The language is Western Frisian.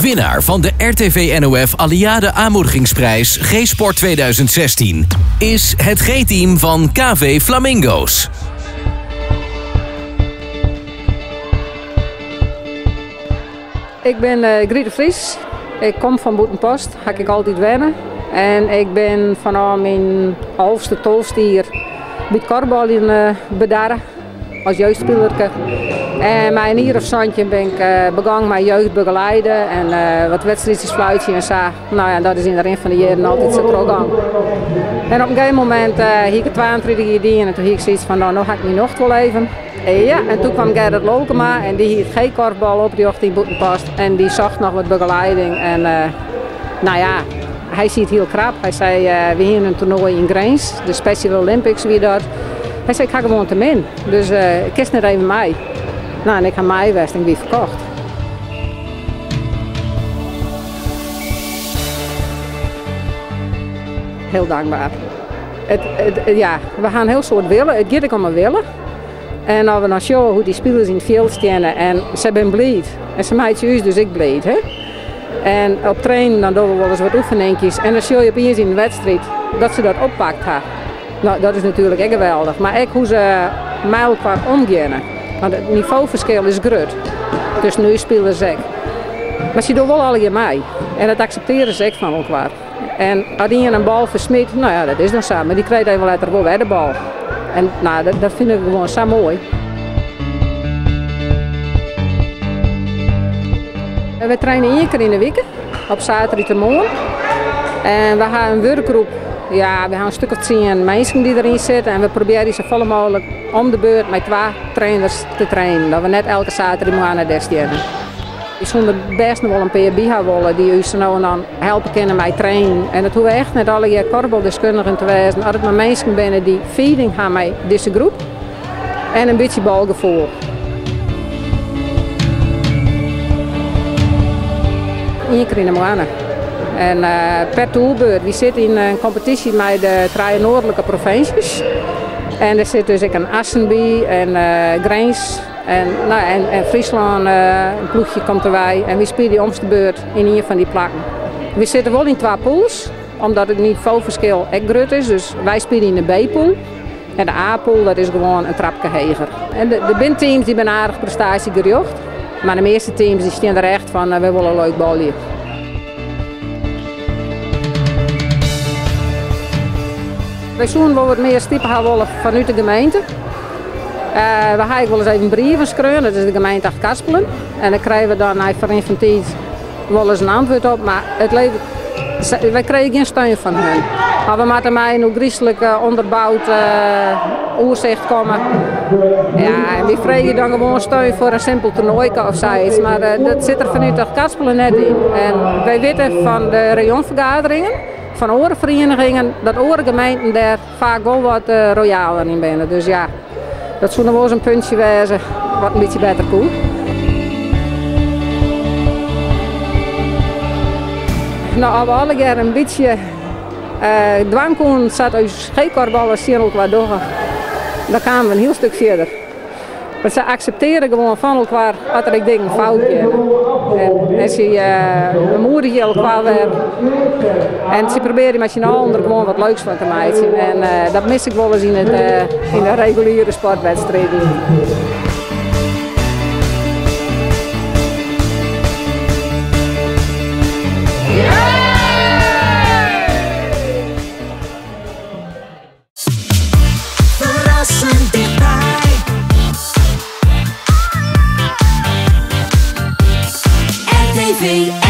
Winnaar van de RTV NOF Alliade Aanmoedigingsprijs G-Sport 2016 is het G-team van KV Flamingo's. Ik bin Griet de Vries. Ik kom fan Bûtenpost, ha ik altyd wenne. En ik bin fanôf myn alfste, tolfste jier by it korfbaljen eh, bedarre as jeugdspilerke. En mei in jier of 17 bin ik eh, begong mei jeugd begeleide en eh, wat wedstriidsjes fluitsje en sa. Nou ja, dat is yn de rin fan de jierren altyd sa trochgong. En op in gegeven momint hie ik it 32 jier dien en toen hie ik soiets fan, no, no ha ik myn nocht wol even. Ja, en toen kwam Gerrit Lolkema en dy hie it G-korfbal oprjochte yn Bûtenpost en dy socht noch wat begeleiding. En nou ja, hy siet hiel krap. Hy sei, we hiene in toernoai yn Grins, de Special Olympics wie dat. Hy sei, ik ha gewoan te min, dus kinst net even mei? Nou, en ik ha mei west en ik wie ferkocht. Heel dankbaar. Ja, we ha in hiel soad wille. It giet ek om 'e wille. En as we dan sjogge hoe't dy spilers yn it fjild steane en sy binne bliid. En se meitsje ús dus ek bliid. Hè? En op trainen dan dogge we wolris wat oefeninkjes en dan sjogge je opiens yn in wedstriid dat se dat oppakt ha. No, dat is natuerlik ek geweldich. Mar ek hoe se mei elkoar omgeane. Want it nivoferskil is grut tusken ús spilers ek. Mar sy dogge wol allegear mei. En dat akseptearje se ek fan elkoar. En as ien in bal fersmyt, no ja, dat is dan sa, mar dy krijt even letter wol wer de bal. En no, dat fyn ik gewoan sa moai. Wy traine ien kear yn de wike, op saterdeitemoarn. En we ha in wurkgroep, ja, we ha in stik of tsien minsken dy't deryn sitte. En we probearje safolle mooglik om de beurt mei twa trainers te trainen. Dat we net elke saterdeitemoarn dêr steane. Wy soene der bêst noch wol in pear by ha wolle dy't ús sa no en dan helpe kinne mei trainen. En dat hoege echt net allegear korfbaldeskundigen te wêzen, as it mar minsken binne dy't fieding ha mei dizze groep en in bytsje balgefoel. Ien kear yn 'e moanne. En per toerbeurt. Wy sitte yn in kompetysje mei de trije noardlike provinsjes. En der sit dus ek in Assen by en Grins. En, no, en, Fryslân, in ploechje komt derby en wy spylje omste beurt yn ien fan dy plakken. Wy sitte wol yn twa pools, omdat it nivoferskil ek grut is. Dus wy spylje yn de B-pool. En de A-pool, dat is gewoan in trapke heger. En der binne teams dy binne aardich prestaasjegerjocht. Mar de measte teams dy stean der echt fan, wy wolle leuk balje. Wy soene wol wat mear stipe ha wolle fanút de gemeente. We ha ek wolris even brieven skreaun, dat is de gemeente Achtkarspelen. En dêr krije we dan nei ferrin fan tiid wolris in antwurd op, mar it levert, wy krije gjin steun fan hun. Mar we moatte mei in ôfgryslik ûnderboud oersicht komme. Ja, en wy freegje dan gewoan steun foar in simpel toernoaike of sayts, mar dat sit der fanút Achtkarspelen net yn. En wy witte fan de rayonfergaderingen fan oare ferienigingen dat oare gemeenten dêr faak wol wat royaler yn binne. Dus ja, dat soe noch wolris in puntsje wêze wat in bytsje better koe. No, as we allegear in bytsje dwaan koenen sa't ús G-korfballers tsjin elkoar dogge, dan kamen we in hiel stik fierder. Want se akseptearje gewoan fan elkoar as der ek dingen fout geane. En sy bemoedigje elkoar wer. En sy probearje mei syn allen der gewoan wat leuks fan te meitsjen. En dat mis ik wolris yn de reguliere sportwedstriden. Ferrassend tichtby. RTV.